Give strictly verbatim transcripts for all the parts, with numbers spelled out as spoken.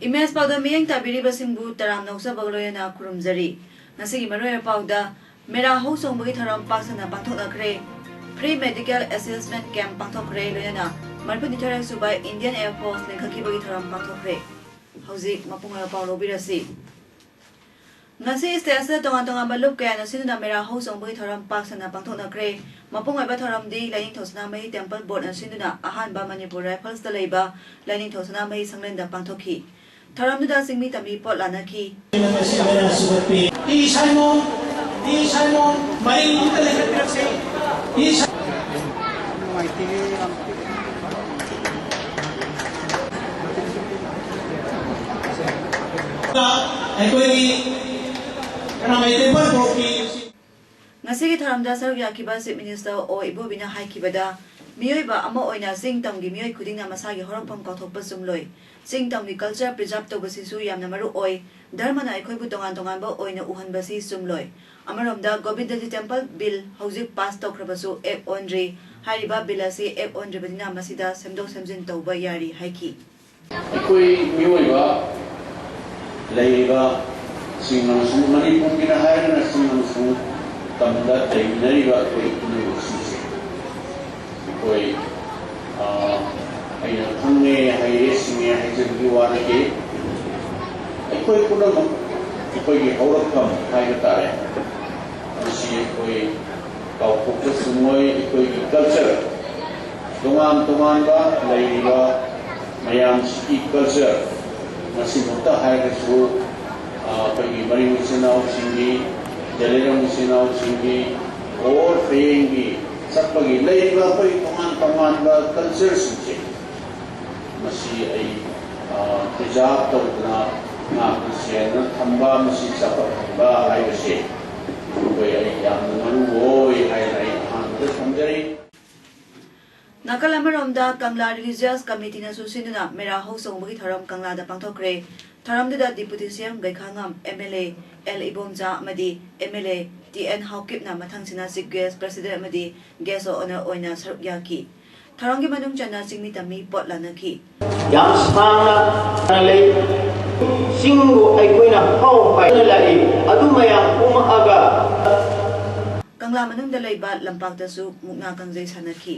Image ꯄꯥꯎꯗ ꯃꯤꯠꯌꯦꯡ ꯇꯥꯕꯤꯔꯤꯕꯁꯤꯡꯕꯨ ꯇꯔꯥꯝꯅ ꯑꯣꯛꯆꯕꯒ ꯂꯣꯏꯅꯅ ꯈꯨꯔꯨꯝꯖꯔꯤ꯫ ꯉꯁꯤꯒꯤ ꯃꯔꯨꯑꯣꯏꯕ ꯄꯥꯎꯗ, ꯃꯦꯔꯥ ꯍꯧ ꯆꯣꯡꯕꯒꯤ ꯊꯧꯔꯝ ꯄꯥꯛ ꯁꯟꯅ ꯄꯥꯡꯊꯣꯛꯅꯈ꯭ꯔꯦ꯫ Free medical assessment camp ꯄꯥꯡꯊꯣꯛꯈ꯭ꯔꯦ, ꯂꯣꯏꯅꯅ ꯃꯔꯤꯐꯨꯅꯤꯊꯣꯏꯔꯛ ꯁꯨꯕ Indian Air Force ꯂꯤꯡꯈꯠꯈꯤꯕꯒꯤ ꯊꯧꯔꯝ ꯄꯥꯡꯊꯣꯛꯈ꯭ꯔꯦ꯫ ꯍꯧꯖꯤꯛ ꯃꯄꯨꯡ ꯑꯣꯏꯕ ꯄꯥꯎ ꯂꯧꯕꯤꯔꯁꯤ꯫ ꯉꯁꯤ state ꯑꯁꯤꯗ ꯇꯣꯉꯥꯟ ꯇꯣꯉꯥꯟꯕ ꯂꯨꯞ ꯀꯌꯥꯅ ꯁꯤꯟꯗꯨꯅ ꯃꯦꯔꯥ ꯍꯧ ꯆꯣꯡꯕꯒꯤ ꯊꯧꯔꯝ ꯄꯥꯛ ꯁꯟꯅ ꯄꯥꯡꯊꯣꯛꯅꯈ꯭ꯔꯦ꯫ ꯃꯄꯨꯡ ꯑꯣꯏꯕ ꯊꯧꯔꯝꯗꯤ ꯂꯥꯏꯅꯤꯡꯊꯧ ꯁꯅꯥꯃꯍꯤ Temple Boardꯅ ꯁꯤꯟꯗꯨꯅ ꯑꯍꯥꯟꯕ ꯃꯅꯤꯄꯨꯔ Riflesꯇ ꯂꯩꯕ ꯂꯥꯏꯅꯤꯡꯊꯧ ꯁꯅꯥꯃꯍꯤ ꯁꯪꯂꯦꯟꯗ ꯄꯥꯡꯊꯣꯛꯈꯤ꯫ ꯊꯧꯔꯝꯗꯨꯗ ꯆꯤꯡꯃꯤ ꯇꯝꯃꯤ ꯄꯣꯠ ꯂꯥꯟꯅꯈꯤ꯫ ꯏ ꯁꯥꯏꯃꯣꯟ, ꯏ ꯁꯥꯏꯃꯣꯟ, ꯃꯔꯤꯡ ꯑꯝꯇ ꯂꯩꯈꯠꯄꯤꯔꯛꯁꯤ꯫ ꯏ ꯁꯥ- ꯑꯩꯈꯣꯏꯒꯤ ꯀꯅꯥꯃꯩ ꯇꯦꯝꯄꯜ ꯕꯣꯔꯗꯀꯤ ꯉꯁꯤꯒꯤ ꯊꯧꯔꯝꯗ ꯁꯔꯨꯛ ꯌꯥꯈꯤꯕ Chief Minister ꯑꯣ ꯏꯕꯣꯕꯤꯅ ꯍꯥꯏꯈꯤꯕꯗ, ꯃꯤꯑꯣꯏꯕ ꯑꯃ ꯑꯣꯏꯅ ꯆꯤꯡ ꯇꯝꯒꯤ ꯃꯤꯑꯣꯏ ꯈꯨꯗꯤꯡꯅ ꯃꯁꯥꯒꯤ ꯍꯧꯔꯛꯐꯝ ꯀꯥꯎꯊꯣꯛꯄ ꯆꯨꯝꯂꯣꯏ꯫ ꯆꯤꯡ ꯇꯝꯒꯤ culture preserve ꯇꯧꯕꯁꯤꯁꯨ ꯌꯥꯝꯅ ꯃꯔꯨ ꯑꯣꯏ꯫ ꯙꯔꯃꯅ ꯑꯩꯈꯣꯏꯕꯨ ꯇꯣꯉꯥꯟ ꯇꯣꯉꯥꯟꯕ ꯑꯣꯏꯅ ꯎꯍꯟꯕꯁꯤ ꯆꯨꯝꯂꯣꯏ꯫ ꯑꯃꯔꯣꯝꯗ, ꯒꯣꯕꯤꯟꯗꯖꯤ Temple Bill ꯍꯧꯖꯤꯛ pass ꯇꯧꯈ꯭ꯔꯕꯁꯨ act ꯑꯣꯟꯗ꯭ꯔꯤ꯫ ꯍꯥꯏꯔꯤꯕ bill ꯑꯁꯤ act ꯑꯣꯟꯗ꯭ꯔꯤꯕꯅꯤꯅ ꯃꯁꯤꯗ ꯁꯦꯝꯗꯣꯛ ꯁꯦꯝꯖꯤꯟ ꯇꯧꯕ ꯌꯥꯔꯤ ꯍꯥꯏꯈꯤ꯫ ꯑꯩꯈꯣꯏ ꯃꯤꯑꯣꯏꯕ ꯂꯩꯔꯤꯕ ꯆꯤꯡ ꯑꯃꯁꯨꯡ ꯃꯅꯤꯄꯨꯔꯒꯤꯅ ꯍꯥꯏꯔꯒꯅ ꯆꯤꯡ ꯑꯃꯁꯨꯡ ꯇꯝꯗ ꯂꯩꯃꯤꯟꯅꯔꯤꯕ ꯑꯩꯈꯣꯏ ꯄꯨꯝꯅꯃꯛꯁꯤꯡꯁꯦ ꯑꯩꯈꯣꯏ, ꯑ, ꯑꯩꯅ ꯈꯪꯉꯦ, ꯍꯩꯔꯦ, ꯁꯤꯡꯉꯦ ꯍꯥꯏꯖꯕꯒꯤ ꯋꯥ ꯅꯠꯇꯦ꯫ ꯑꯩꯈꯣꯏ ꯄꯨꯝꯅꯃꯛ ꯑꯩꯈꯣꯏꯒꯤ ꯍꯧꯔꯛꯐꯝ ꯍꯥꯏꯕ ꯇꯥꯔꯦ꯫ ꯃꯁꯤ ꯑꯩꯈꯣꯏ ꯀꯥꯎꯊꯣꯛꯄ ꯆꯨꯝꯃꯣꯏ꯫ ꯑꯩꯈꯣꯏꯒꯤ culture, ꯇꯣꯉꯥꯟ ꯇꯣꯉꯥꯟꯕ ꯂꯩꯔꯤꯕ ꯃꯌꯥꯝꯁꯤꯒꯤ culture, ꯃꯁꯤꯃꯛꯇ ꯍꯥꯏꯔꯒꯁꯨ, ꯑ, ꯑꯩꯈꯣꯏꯒꯤ ꯃꯔꯤꯡ ꯏꯆꯤꯟ ꯏꯅꯥꯎꯁꯤꯡꯒꯤ, ꯖꯂꯦꯔꯣꯡ ꯏꯆꯤꯟ ꯏꯅꯥꯎꯁꯤꯡꯒꯤ, ꯑꯣꯔ ꯐꯌꯦꯡꯒꯤ ꯆꯠꯄꯒꯤ ꯂꯩꯔꯤꯕ ꯑꯩꯈꯣꯏ ꯇꯣꯉꯥꯟ ꯇꯣꯉꯥꯟꯕ cultureꯁꯤꯡꯁꯦ, ꯃꯁꯤ ꯑꯩ, ꯑ, preserve ꯇꯧꯗꯨꯅ ꯉꯥꯛꯅ ꯁꯦꯡꯅ ꯊꯝꯕ, ꯃꯁꯤ ꯆꯥꯎꯈꯠꯍꯟꯕ ꯍꯥꯏꯕꯁꯤ ꯑꯩꯈꯣꯏ ꯑꯩ ꯌꯥꯝꯅ ꯃꯔꯨ ꯑꯣꯏ ꯍꯥꯏꯅ ꯑꯩ ꯑꯍꯥꯟꯕꯗ ꯊꯝꯖꯔꯤ꯫ ꯅꯥꯀꯜ ꯑꯃꯔꯣꯝꯗ, ꯀꯪꯂꯥ ꯔꯤꯂꯤꯖꯤꯌꯁ ꯀꯃꯤꯇꯤꯅꯁꯨ ꯁꯤꯟꯗꯨꯅ ꯃꯦꯔꯥ ꯍꯧ ꯆꯣꯡꯕꯒꯤ ꯊꯧꯔꯝ ꯀꯪꯂꯥꯗ ꯄꯥꯡꯊꯣꯛꯈ꯭ꯔꯦ꯫ ꯊꯧꯔꯝꯗꯨꯗ deputy C M Gaikhangam, M L A L Ibomcha ꯑꯃꯗꯤ M L A T N ꯍꯥꯎꯀꯤꯞꯅ ꯃꯊꯪꯁꯤꯅ ꯆꯤꯐ ꯒꯦꯁ, ꯄ꯭ꯔꯦꯁꯤꯗꯦꯟꯠ ꯑꯃꯗꯤ ꯒꯦꯁ ꯑꯣꯐ ꯑꯣꯅꯔ ꯑꯣꯏꯅ ꯁꯔꯨꯛ ꯌꯥꯈꯤ꯫ ꯊꯧꯔꯝꯒꯤ ꯃꯅꯨꯡ ꯆꯟꯅ ꯆꯤꯡꯃꯤ ꯇꯝꯃꯤ ꯄꯣꯠ ꯂꯥꯟꯅꯈꯤ꯫ ꯌꯥꯝ ꯁꯥꯡꯅ ꯂꯩ꯫ ꯆꯤꯡꯕꯨ ꯑꯩꯈꯣꯏꯅ ꯍꯥꯎ ꯍꯥꯏꯅ ꯂꯥꯛꯏ꯫ ꯑꯗꯨ ꯃꯌꯥꯝ ꯀꯨꯝꯃꯛꯑꯒ ꯀꯪꯂꯥ ꯃꯅꯨꯡꯗ ꯂꯩꯕ ꯂꯝꯄꯥꯛꯇꯁꯨ ꯃꯨꯛꯅꯥ ꯀꯥꯡꯖꯩ ꯁꯥꯟꯅꯈꯤ꯫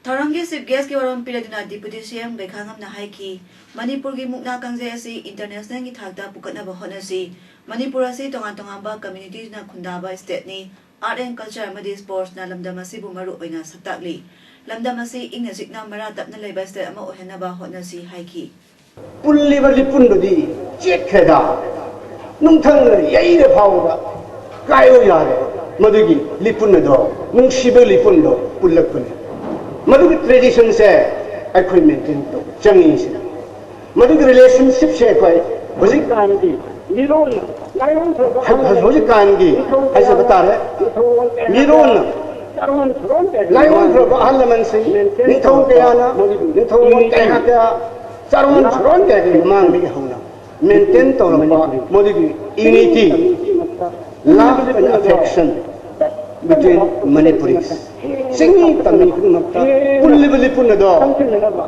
ꯊꯧꯔꯝꯒꯤ ꯆꯤꯐ ꯒꯦꯁꯀꯤ ꯋꯥꯔꯣꯜ ꯄꯤꯔꯗꯨꯅ ꯗꯤꯄꯨꯇꯤ ꯁꯤ ꯑꯦꯝ ꯒꯩꯈꯥꯉꯝꯅ ꯍꯥꯏꯈꯤ, ꯃꯅꯤꯄꯨꯔꯒꯤ ꯃꯨꯛꯅꯥ ꯀꯥꯡꯖꯩ ꯑꯁꯤ ꯏꯟꯇꯔꯅꯦꯁꯅꯦꯜꯒꯤ ꯊꯥꯛꯇ ꯄꯨꯈꯠꯅꯕ ꯍꯣꯠꯅꯁꯤ꯫ ꯃꯅꯤꯄꯨꯔ ꯑꯁꯤ ꯇꯣꯉꯥꯟ ꯇꯣꯉꯥꯟꯕ ꯀꯝꯃ꯭ꯌꯨꯅꯤꯇꯤꯁꯤꯡꯅ ꯈꯨꯟꯗꯥꯕ ꯁ꯭ꯇꯦꯠꯅꯤ꯫ ꯑꯥꯔꯠ ꯑꯦꯟ ꯀꯜꯆꯔ ꯑꯃꯗꯤ ꯁ꯭ꯄꯣꯔꯠꯁꯅ ꯂꯝꯗꯝ ꯑꯁꯤꯕꯨ ꯃꯔꯨ ꯑꯣꯏꯅ ꯁꯛꯇꯥꯛꯂꯤ꯫ ꯂꯝꯗꯝ ꯑꯁꯤ ꯏꯪꯅ ꯆꯤꯛꯅ ꯃꯔꯥ ꯇꯞꯅ ꯂꯩꯕ ꯁ꯭ꯇꯦꯠ ꯑꯃ ꯑꯣꯏꯍꯟꯅꯕ ꯍꯣꯠꯅꯁꯤ ꯍꯥꯏꯈꯤ꯫ ꯄꯨꯜꯂꯤꯕ ꯂꯤꯄꯨꯟꯗꯨꯗꯤ ꯆꯦꯠꯈ꯭ꯔꯦꯗ꯫ ꯅꯨꯡꯊꯪꯅ ꯌꯩꯔ ꯐꯥꯎꯕ ꯀꯥꯏꯕ ꯌꯥꯗꯕ ꯃꯗꯨꯒꯤ ꯂꯤꯄꯨꯟ ꯑꯗꯣ, ꯅꯨꯡꯁꯤꯕ ꯂꯤꯄꯨꯟꯗꯣ ꯄꯨꯜꯂꯛꯄꯅꯤ꯫ ꯃꯗꯨꯒꯤ ꯇ꯭ꯔꯦꯗꯤꯁꯟꯁꯦ ꯑꯩꯈꯣꯏ ꯃꯦꯟꯇꯦꯟ ꯇꯧꯕ ꯆꯪꯉꯤ꯫ ꯁꯤꯅ ꯃꯗꯨꯒꯤ ꯔꯤꯂꯦꯁꯟꯁꯤꯞꯁꯦ ꯑꯩꯈꯣꯏ ꯍꯧꯖꯤꯛ ꯍꯧꯖꯤꯛꯀꯥꯟꯒꯤ ꯍꯥꯏꯖꯕ ꯇꯥꯔꯦ, ꯃꯤꯔꯣꯟꯅ ꯂꯥꯏꯑꯣꯟꯈ꯭ꯔꯕ ꯑꯍꯜ ꯂꯃꯟꯁꯤꯡ, ꯅꯤꯡꯊꯧ ꯀꯌꯥꯅ, ꯅꯤꯡꯊꯧ ꯀꯌꯥ ꯀꯌꯥ, ꯆꯥꯔꯣꯟ ꯁꯨꯔꯣꯟ ꯀꯌꯥꯒꯤ ꯃꯃꯥꯡꯗꯒꯤ ꯍꯧꯅ ꯃꯦꯟꯇꯦꯟ ꯇꯧꯔꯛꯄ ꯃꯗꯨꯒꯤ unity, love and affection between Manipuris꯫ ꯆꯤꯡꯃꯤ ꯇꯝꯃꯤ ꯈꯨꯗꯤꯡꯃꯛꯇ ꯄꯨꯜꯂꯤꯕ ꯂꯤꯄꯨꯟ ꯑꯗꯣ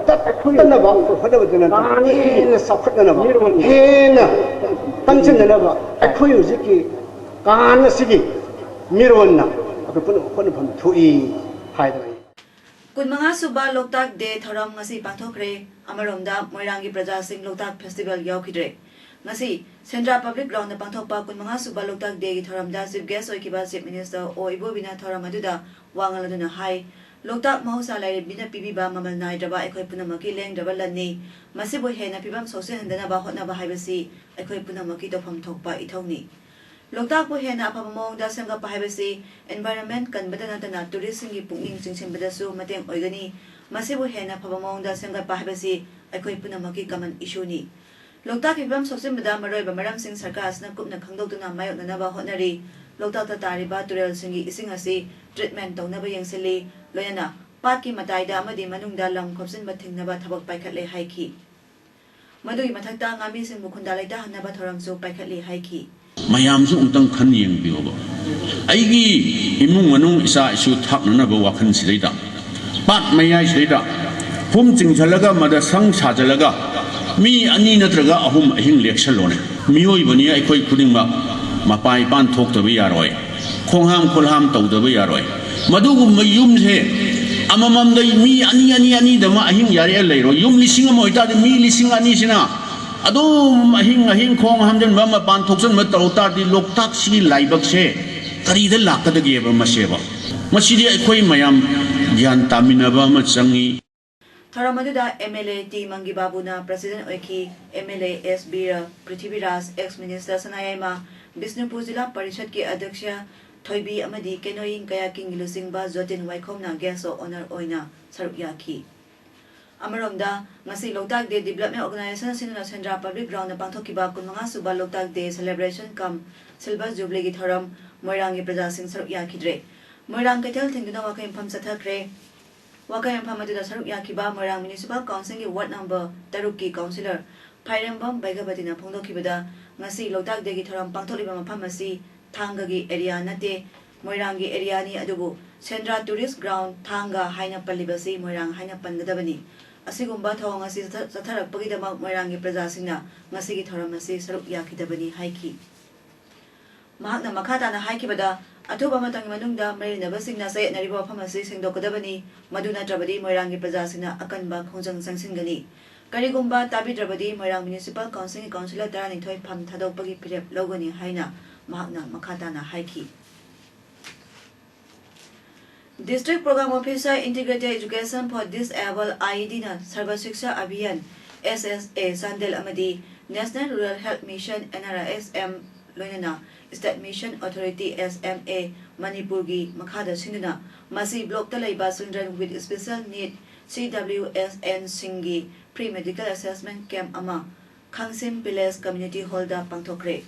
ꯇꯠꯇꯅꯕ ꯍꯣꯠꯅꯕꯗ ꯅꯠꯇꯅ ꯍꯦꯟꯅ ꯆꯥꯎꯈꯠꯅꯅꯕ, ꯍꯦꯟꯅ ꯀꯟꯁꯤꯟꯅꯅꯕ ꯑꯩꯈꯣꯏ ꯍꯧꯖꯤꯛꯀꯤ ꯀꯥꯟ ꯑꯁꯤꯒꯤ ꯃꯤꯔꯣꯟꯅ ꯑꯩꯈꯣꯏ ꯄꯨꯝꯅꯃꯛ ꯍꯣꯠꯅꯐꯝ ꯊꯣꯛꯏ ꯍꯥꯏꯗꯅ ꯑꯩ ꯀꯨꯟꯃꯉꯥ ꯁꯨꯕ ꯂꯣꯛꯇꯥꯛ ꯗꯦ ꯊꯧꯔꯝ ꯉꯁꯤ ꯄꯥꯡꯊꯣꯛꯈ꯭ꯔꯦ꯫ ꯑꯃꯔꯣꯝꯗ ꯃꯣꯏꯔꯥꯡꯒꯤ ꯄ꯭ꯔꯖꯥꯁꯤꯡ ꯂꯣꯛꯇꯥꯛ ꯐꯦꯁꯇꯤꯚꯦꯜ ꯌꯥꯎꯈꯤꯗ꯭ꯔꯦ꯫ ꯉꯁꯤ ꯁꯦꯟꯗ꯭ꯔꯥ ꯄꯕ꯭ꯂꯤꯛ ꯒ꯭ꯔꯥꯎꯟꯗ ꯄꯥꯡꯊꯣꯛꯄ ꯀꯨꯟꯃꯉꯥ ꯁꯨꯕ ꯂꯣꯛꯇꯥꯛ ꯗꯦꯒꯤ ꯊꯧꯔꯝꯗ ꯆꯤꯐ ꯒꯦꯁ ꯑꯣꯏꯈꯤꯕ ꯆꯤꯐ ꯃꯤꯅꯤꯁꯇꯔ ꯑꯣ ꯏꯕꯣꯕꯤꯅ ꯊꯧꯔꯝ ꯑꯗꯨꯗ ꯋꯥ ꯉꯥꯡꯂꯗꯨꯅ ꯍꯥꯏ, ꯂꯣꯛꯇꯥꯛ ꯃꯍꯧꯁꯥ ꯂꯥꯏꯔꯦꯝꯕꯤꯅ ꯄꯤꯕꯤꯕ ꯃꯃꯜ ꯅꯥꯏꯗ꯭ꯔꯕ ꯑꯩꯈꯣꯏ ꯄꯨꯝꯅꯃꯛꯀꯤ ꯂꯦꯡꯗ꯭ꯔꯕ ꯂꯟꯅꯤ꯫ ꯃꯁꯤꯕꯨ ꯍꯦꯟꯅ ꯐꯤꯕꯝ ꯁꯣꯛꯆꯤꯟꯍꯟꯗꯅꯕ ꯍꯣꯠꯅꯕ ꯍꯥꯏꯕꯁꯤ ꯑꯩꯈꯣꯏ ꯄꯨꯝꯅꯃꯛꯀꯤ ꯇꯧꯐꯝ ꯊꯣꯛꯄ ꯏꯊꯧꯅꯤ꯫ ꯂꯣꯛꯇꯥꯛꯄꯨ ꯍꯦꯟꯅ ꯑꯐꯕ ꯃꯑꯣꯡꯗ ꯁꯦꯝꯒꯠꯄ ꯍꯥꯏꯕꯁꯤ environment ꯀꯟꯕꯗ ꯅꯠꯇꯅ touristꯁꯤꯡꯒꯤ ꯄꯨꯛꯅꯤꯡ ꯆꯤꯡꯁꯤꯟꯕꯗꯁꯨ ꯃꯇꯦꯡ ꯑꯣꯏꯒꯅꯤ꯫ ꯃꯁꯤꯕꯨ ꯍꯦꯟꯅ ꯐꯕ ꯃꯑꯣꯡꯗ ꯁꯦꯝꯒꯠꯄ ꯍꯥꯏꯕꯁꯤ ꯑꯩꯈꯣꯏ ꯄꯨꯝꯅꯃꯛꯀꯤ common issueꯅꯤ꯫ ꯂꯣꯛꯇꯥꯛꯀꯤ ꯐꯤꯕꯝ ꯁꯣꯛꯆꯤꯟꯕꯗ ꯃꯔꯨꯑꯣꯏꯕ ꯃꯔꯝꯁꯤꯡ ꯁꯔꯀꯥꯔ ꯑꯁꯤꯅ ꯀꯨꯞꯅ ꯈꯪꯗꯣꯛꯇꯨꯅ ꯃꯥꯌꯣꯛꯅꯅꯕ ꯍꯣꯠꯅꯔꯤ꯫ ꯂꯣꯛꯇꯥꯛꯇ ꯇꯥꯔꯤꯕ ꯇꯨꯔꯦꯜꯁꯤꯡꯒꯤ ꯏꯁꯤꯡ ꯑꯁꯤ treatment ꯇꯧꯅꯕ ꯌꯦꯡꯁꯤꯜꯂꯤ꯫ ꯂꯣꯏꯅꯅ ꯄꯥꯠꯀꯤ ꯃꯇꯥꯏꯗ ꯑꯃꯗꯤ ꯃꯅꯨꯡꯗ ꯂꯝ ꯈꯣꯞꯆꯤꯟꯕ ꯊꯤꯡꯅꯕ ꯊꯕꯛ ꯄꯥꯏꯈꯠꯂꯦ ꯍꯥꯏꯈꯤ꯫ ꯃꯗꯨꯒꯤ ꯃꯊꯛꯇ ꯉꯥꯃꯤꯁꯤꯡꯕꯨ ꯈꯨꯟꯗꯥ ꯂꯩꯇꯥꯍꯟꯅꯕ ꯊꯧꯔꯝꯁꯨ ꯄꯥꯏꯈꯠꯂꯤ ꯍꯥꯏꯈꯤ꯫ ꯃꯌꯥꯝꯁꯨ ꯑꯃꯨꯛꯇꯪ ꯈꯟ ꯌꯦꯡꯕꯤꯌꯣꯕ꯫ ꯑꯩꯒꯤ ꯏꯃꯨꯡ ꯃꯅꯨꯡ, ꯏꯆꯥ ꯏꯁꯨ ꯊꯥꯛꯅꯅꯕ ꯋꯥꯈꯜꯁꯤꯗꯩꯗ, ꯄꯥꯠ ꯃꯌꯥꯏꯁꯤꯗꯩꯗ ꯐꯨꯝ ꯆꯤꯡꯁꯤꯜꯂꯒ, ꯃꯗ ꯁꯪ ꯁꯥꯖꯤꯜꯂꯒ, ꯃꯤ ꯑꯅꯤ ꯅꯠꯇ꯭ꯔꯒ ꯑꯍꯨꯝ ꯑꯍꯤꯡ ꯂꯦꯛꯁꯜꯂꯣꯅꯦ꯫ ꯃꯤꯑꯣꯏꯕꯅꯤ ꯑꯩꯈꯣꯏ ꯈꯨꯗꯤꯡꯃꯛ, ꯃꯄꯥ ꯏꯄꯥꯟ ꯊꯣꯛꯇꯕ ꯌꯥꯔꯣꯏ, ꯈꯣꯡꯍꯥꯝ ꯈꯨꯠꯍꯥꯝ ꯇꯧꯗꯕ ꯌꯥꯔꯣꯏ꯫ ꯃꯗꯨꯒꯨꯝꯕ ꯌꯨꯝꯁꯦ ꯑꯃꯃꯝꯗ ꯃꯤ ꯑꯅꯤ, ꯑꯅꯤ, ꯑꯅꯤꯗꯃꯛ ꯑꯍꯤꯡ ꯌꯥꯔꯦ ꯂꯩꯔꯣꯏ꯫ ꯌꯨꯝ ꯂꯤꯁꯤꯡ ꯑꯃ ꯑꯣꯏꯇꯥꯔꯗꯤ, ꯃꯤ ꯂꯤꯁꯤꯡ ꯑꯅꯤꯁꯤꯅ ꯑꯗꯨꯝ ꯑꯍꯤꯡ ꯑꯍꯤꯡ ꯈꯣꯡ ꯍꯥꯝꯖꯤꯟꯕ, ꯃꯄꯥꯟ ꯊꯣꯛꯆꯟꯕ ꯇꯧ ꯇꯥꯔꯗꯤ, ꯂꯣꯛꯇꯥꯛꯁꯤꯒꯤ ꯂꯥꯏꯕꯛꯁꯦ ꯀꯔꯤꯗ ꯂꯥꯛꯀꯗꯒꯦꯕ ꯃꯁꯦꯕ? ꯃꯁꯤꯗꯤ ꯑꯩꯈꯣꯏ ꯃꯌꯥꯝ ꯒ꯭ꯌꯥꯟ ꯇꯥꯃꯤꯟꯅꯕ ꯑꯃ ꯆꯪꯉꯤ꯫ ꯊꯧꯔꯝ ꯑꯗꯨꯗ MLA ꯇꯤ ꯃꯪꯒꯤ ꯕꯥꯕꯨꯅ president ꯑꯣꯏꯈꯤ꯫ MLA ꯑꯦꯁ ꯕꯤꯔ ꯄ꯭ꯔꯤꯊꯤꯕꯤꯔꯥꯖ, ex minister ꯁꯅꯥꯌꯥꯏꯃ, ꯕꯤꯁꯅꯨꯄꯨꯔ ꯖꯤꯂꯥ ꯄꯔꯤꯁꯠꯀꯤ ꯑꯗ꯭ꯌꯛꯁ ꯊꯣꯏꯕꯤ ꯑꯃꯗꯤ canoeing kayakingꯒꯤ ꯂꯨꯆꯤꯡꯕ ꯖꯣꯇꯤꯟ ꯋꯥꯏꯈꯣꯝꯅ guest of honour ꯑꯣꯏꯅ ꯁꯔꯨꯛ ꯌꯥꯈꯤ꯫ ꯑꯃꯔꯣꯝꯗ, ꯉꯁꯤ ꯂꯣꯛꯇꯥꯛ Day Development Organisation ꯑꯁꯤꯅ ꯁꯦꯟꯗ꯭ꯔꯥ Public Groundꯗ ꯄꯥꯡꯊꯣꯛꯈꯤꯕ ꯀꯨꯟꯃꯉꯥ ꯁꯨꯕ ꯂꯣꯛꯇꯥꯛ Day Celebration cum Silver Jubileeꯒꯤ ꯊꯧꯔꯝ ꯃꯣꯏꯔꯥꯡꯒꯤ ꯄ꯭ꯔꯖꯥꯁꯤꯡ ꯁꯔꯨꯛ ꯌꯥꯈꯤꯗ꯭ꯔꯦ꯫ ꯃꯣꯏꯔꯥꯡ ꯀꯩꯊꯦꯜ ꯊꯤꯡꯗꯨꯅ ꯋꯥꯈꯩ ꯃꯐꯝ ꯆꯠꯊꯈ꯭ꯔꯦ꯫ ꯋꯥꯈꯩ ꯃꯐꯝ ꯑꯗꯨꯗ ꯁꯔꯨꯛ ꯌꯥꯈꯤꯕ ꯃꯣꯏꯔꯥꯡ Municipal Councilꯒꯤ ward number ꯇꯔꯨꯛꯀꯤ councillor ꯐꯥꯏꯔꯦꯝꯕꯝ ꯕꯩꯒꯕꯇꯤꯅ ꯐꯣꯡꯗꯣꯛꯈꯤꯕꯗ, ꯉꯁꯤ ꯂꯣꯛꯇꯥꯛ Dayꯒꯤ ꯊꯧꯔꯝ ꯄꯥꯡꯊꯣꯛꯂꯤꯕ ꯃꯐꯝ ꯑꯁꯤ ꯊꯥꯡꯒꯒꯤ areaꯅꯠꯇꯦ, ꯃꯣꯏꯔꯥꯡꯒꯤ areaꯅꯤ, ꯑꯗꯨꯕꯨ ꯁꯦꯟꯗ꯭ꯔꯥ tourist ground ꯊꯥꯡꯒ ꯍꯥꯏꯅ ꯄꯜꯂꯤꯕꯁꯤ ꯃꯣꯏꯔꯥꯡ ꯍꯥꯏꯅ ꯄꯟꯒꯗꯕꯅꯤ꯫ ꯑꯁꯤꯒꯨꯝꯕ ꯊꯧꯑꯣꯡ ꯑꯁꯤ ꯆꯠꯊ-, ꯆꯠꯊꯔꯛꯄꯒꯤꯗꯃꯛ ꯃꯣꯏꯔꯥꯡꯒꯤ ꯄ꯭ꯔꯖꯥꯁꯤꯡꯅ ꯉꯁꯤꯒꯤ ꯊꯧꯔꯝ ꯑꯁꯤ ꯁꯔꯨꯛ ꯌꯥꯈꯤꯗꯕꯅꯤ ꯍꯥꯏꯈꯤ꯫ ꯃꯍꯥꯛꯅ ꯃꯈꯥ ꯇꯥꯅ ꯍꯥꯏꯈꯤꯕꯗ, ꯑꯊꯨꯕ ꯃꯇꯝꯒꯤ ꯃꯅꯨꯡꯗ ꯃꯔꯤ ꯂꯩꯅꯕꯁꯤꯡꯅ ꯆꯌꯦꯠꯅꯔꯤꯕ ꯋꯥꯐꯝ ꯑꯁꯤ ꯁꯦꯡꯗꯣꯛꯀꯗꯕꯅꯤ, ꯃꯗꯨ ꯅꯠꯇ꯭ꯔꯕꯗꯤ ꯃꯣꯏꯔꯥꯡꯒꯤ ꯄ꯭ꯔꯖꯥꯁꯤꯡꯅ ꯑꯀꯟꯕ ꯈꯣꯡꯖꯪ ꯆꯪꯁꯤꯟꯒꯅꯤ꯫ ꯀꯔꯤꯒꯨꯝꯕ ꯇꯥꯕꯤꯗ꯭ꯔꯕꯗꯤ ꯃꯣꯏꯔꯥꯡ Municipal Councilꯒꯤ councillor ꯇꯔꯥꯅꯤꯊꯣꯏ ꯐꯝ ꯊꯥꯗꯣꯛꯄꯒꯤ ꯐꯤꯔꯦꯞ ꯂꯧꯒꯅꯤ ꯍꯥꯏꯅ ꯃꯍꯥꯛꯅ ꯃꯈꯥ ꯇꯥꯅ ꯍꯥꯏꯈꯤ꯫ District Program Officer, Integrated Education for Disabled, I E D ꯅ ꯁꯔꯕ ꯁꯤꯛꯁꯥ ꯑꯚꯤꯌꯥꯟ, S S A, ꯆꯥꯟꯗꯦꯜ ꯑꯃꯗꯤ National Rural Health Mission, N R S M, ꯂꯣꯏꯅꯅ State Mission Authority, S M A, ꯃꯅꯤꯄꯨꯔꯒꯤ ꯃꯈꯥꯗ ꯁꯤꯟꯗꯨꯅ ꯃꯁꯤ block ꯇ ꯂꯩꯕ Children with Special Need, C W S N, ꯁꯤꯡꯒꯤ free medical assessment camp ꯑꯃ ꯈꯥꯡꯁꯤꯝ Village Community Hall ꯗ ꯄꯥꯡꯊꯣꯛꯈ꯭ꯔꯦ꯫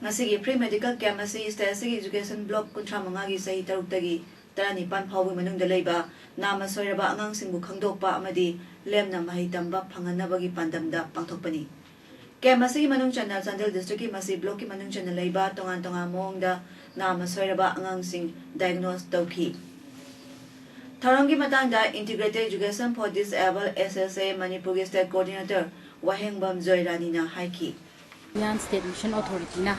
ꯉꯁꯤꯒꯤ free medical camp ꯑꯁꯤ state ꯑꯁꯤꯒꯤ education block ꯀꯨꯟꯊ꯭ꯔꯥ ꯃꯉꯥꯒꯤ ꯆꯍꯤ ꯇꯔꯨꯛꯇꯒꯤ ꯇꯔꯥꯅꯤꯄꯥꯟ ꯐꯥꯎꯕꯒꯤ ꯃꯅꯨꯡꯗ ꯂꯩꯕ ꯅꯥꯃ ꯁꯣꯏꯔꯕ ꯑꯉꯥꯡꯁꯤꯡꯕꯨ ꯈꯪꯗꯣꯛꯄ ꯑꯃꯗꯤ ꯂꯦꯝꯅ ꯃꯍꯩ ꯇꯝꯕ ꯐꯪꯍꯟꯅꯕꯒꯤ ꯄꯥꯟꯗꯝꯗ ꯄꯥꯡꯊꯣꯛꯄꯅꯤ꯫ Camp ꯑꯁꯤꯒꯤ ꯃꯅꯨꯡ ꯆꯟꯅ ꯆꯥꯟꯗꯦꯜ district ꯀꯤ ꯃꯁꯤ block ꯀꯤ ꯃꯅꯨꯡ ꯆꯟꯅ ꯂꯩꯕ ꯇꯣꯉꯥꯟ ꯇꯣꯉꯥꯟꯕ ꯃꯑꯣꯡꯗ ꯅꯥꯃ ꯁꯣꯏꯔꯕ ꯑꯉꯥꯡꯁꯤꯡ diagnose ꯇꯧꯈꯤ꯫ ꯊꯧꯔꯝꯒꯤ ꯃꯇꯥꯡꯗ Integrated Education for Disabled, S S A, ꯃꯅꯤꯄꯨꯔꯒꯤ state coordinator ꯋꯥꯍꯦꯡꯕꯝ ꯖꯣꯏꯔꯥꯅꯤꯅ ꯍꯥꯏꯈꯤ꯫ Indian State Mission Authority ꯅ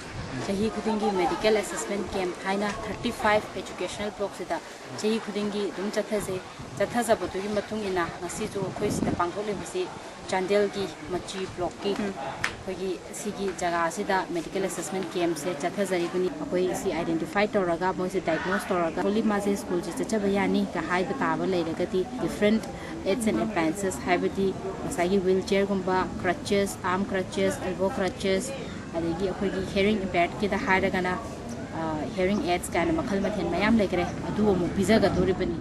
ꯆꯍꯤ ꯈꯨꯗꯤꯡꯒꯤ medical assessment camp ꯍꯥꯏꯅ thirty five educational block ꯁꯤꯗ ꯆꯍꯤ ꯈꯨꯗꯤꯡꯒꯤ ꯑꯗꯨꯝ ꯆꯠꯊꯖꯩ꯫ ꯆꯠꯊꯖꯕꯗꯨꯒꯤ ꯃꯇꯨꯡ ꯏꯟꯅ ꯉꯁꯤꯁꯨ ꯑꯩꯈꯣꯏ ꯁꯤꯗ ꯄꯥꯡꯊꯣꯛꯂꯤꯕꯁꯤ ꯆꯥꯟꯗꯦꯜꯒꯤ ꯃꯆꯤ block ꯀꯤ ꯑꯩꯈꯣꯏꯒꯤ ꯁꯤꯒꯤ ꯖꯒꯥ ꯑꯁꯤꯗ medical assessment camp ꯁꯦ ꯆꯠꯊꯖꯔꯤꯕꯅꯤ꯫ ꯑꯩꯈꯣꯏ ꯁꯤ identify ꯇꯧꯔꯒ ꯃꯣꯏꯁꯦ diagnose ꯇꯧꯔꯒ fully ꯃꯥꯁꯦ school ꯁꯦ ꯆꯠꯆꯕ ꯌꯥꯅꯤ ꯀ ꯍꯥꯏꯕ ꯇꯥꯕ ꯂꯩꯔꯒꯗꯤ different aids and appliances, ꯍꯥꯏꯕꯗꯤ ꯉꯁꯥꯏꯒꯤ wheelchair ꯒꯨꯝꯕ, crutches, arm crutches, elbow crutches, ꯑꯗꯒꯤ ꯑꯩꯈꯣꯏꯒꯤ hearing impaired ꯀꯤꯗ ꯍꯥꯏꯔꯒꯅ hearing aids ꯀꯥꯏꯅ ꯃꯈꯜ ꯃꯊꯦꯜ ꯃꯌꯥꯝ ꯂꯩꯈ꯭ꯔꯦ, ꯑꯗꯨ ꯑꯃꯨꯛ ꯄꯤꯖꯒꯗꯧꯔꯤꯕꯅꯤ꯫